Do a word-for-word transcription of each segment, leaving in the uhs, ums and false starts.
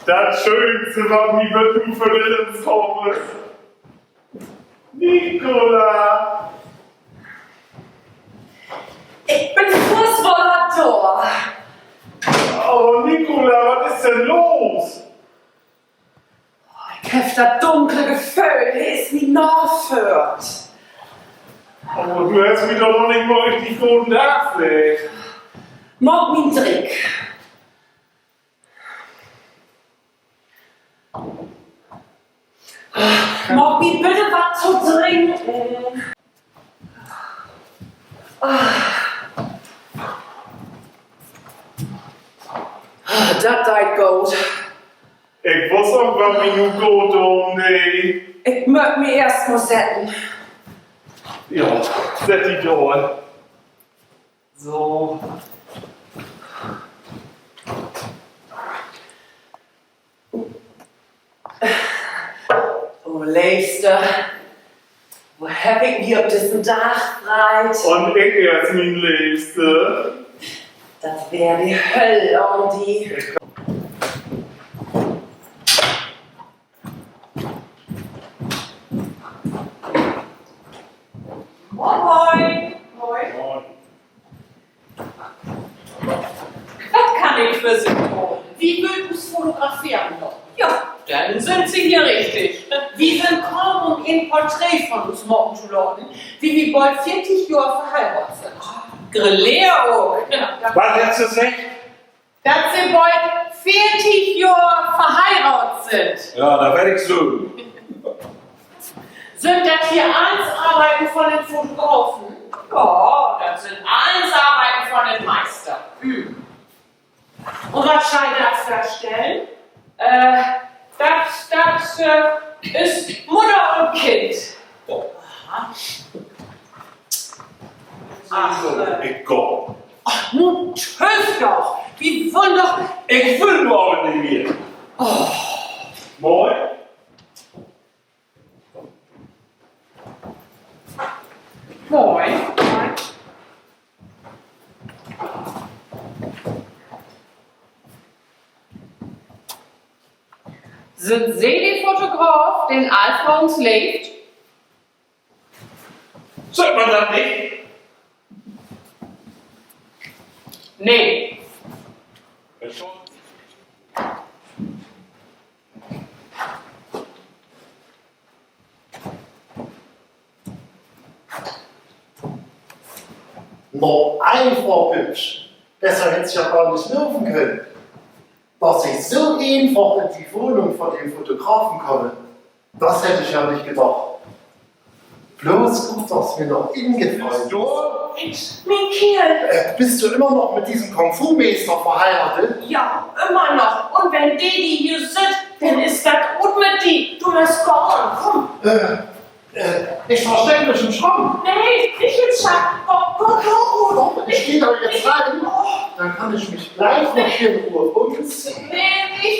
Dat Schöönste, wat mi bet nu vör de Lins kamen is. Nicola! Ik bün foorts woller dor. Aver Nicola, wat is denn los? Ik heff dat dunkle Geföhl, he is mi naföhrt. Aver du hest mi doch noch nich mal richtig goden Dag seggt. Maak mi en Drink. Maak mi bitte wat to drinken. Dat deit goot. Ik wüss ok, wat mi nu goot doon deit. Ik mutt mi eerst mal setten. Ja, sett di dor. So. O Leevste, wo heff ik mi op dissen Dag freit. Un ik eerst, mien Leevste. Dat weer de Höll ahn di. Moin. Moin. Wat kann ik för Se doon? Wi wüllt us fotograferen laten. Ja, denn sünd Se hier richtig. Wi sünd kamen, üm en Porträt von us maken to laten, wiel wi bold veertig Johr verheiraadt sünd. Graleer ok. Wat hett Se seggt? Dat Se bold veertig Johr verheiraadt sünd. Ja, dat weet ik so. Sünd dat hier allens Arbeiden von den Fotografen? Ja, dat sünd allens Arbeiden von den Meister. Un wat schall dat vörstellen? Dat, dat is Mudder un Kind. Ach, ik gah. Ach, nu tüff doch. Wi wüllt doch, ik will nu aver nich mehr. Moin. Moin. Sünd Se de Fotograf, den Alfons leevt? Süht man dat nich? Nee. Na, eenfach hübsch. Besser hett se ja gor nich lopen könen. Dat se so eenfach in de Wahnung von den Fotografen kamen, dat hett ik ja nich gedacht. Bloots goot, dat 't mi noch ingefallen is. Mien Keerl. Büst du ümmer noch mit dissen Kung-Fu-Meester verheiraadt? Ja, ümmer noch. Un wenn de di hier süht, denn is dat ut mit di. Du musst gahn, kumm. Ik versteck mi in'n Schatten. Nee, nich in'n Schatten. Kumm, kumm, kumm. Kumm, ik geh dor nu rin. Denn kann ik mi glieks noch hier in Roh ümsehn. Nee, nich.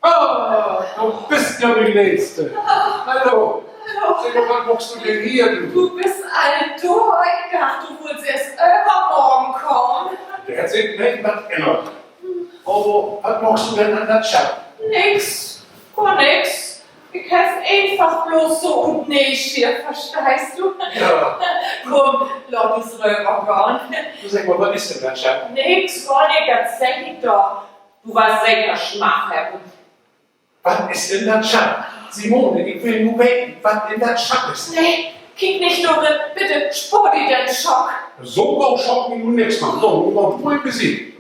Oh, du büst ja de Leevste. Hallo. Segg mal, wat maakst du denn hier, du? Du büst al dor? Ik dach, du wullst eerst övermorgen kamen. Dor hett sik nich wat ännert. Aver wat maakst du denn an dat Schapp? Nix, gor nix. Ik heff eenfach bloots so ut Neegier, versteihst du? Kumm, laat us rövergahn. Du, segg mal, wat is denn dat Schapp? Nix, gor nix, dat segg ik doch. Du warrst seker Smacht hebben. Wat is denn dat Schapp? Simone, ik will nu weten, wat in dat Schapp is. Nee, kiek nich dor rin. Bitte, spoor di den Schock. So gau schockt mi nu nix, Mann. So, nu mal ruhig besinnen.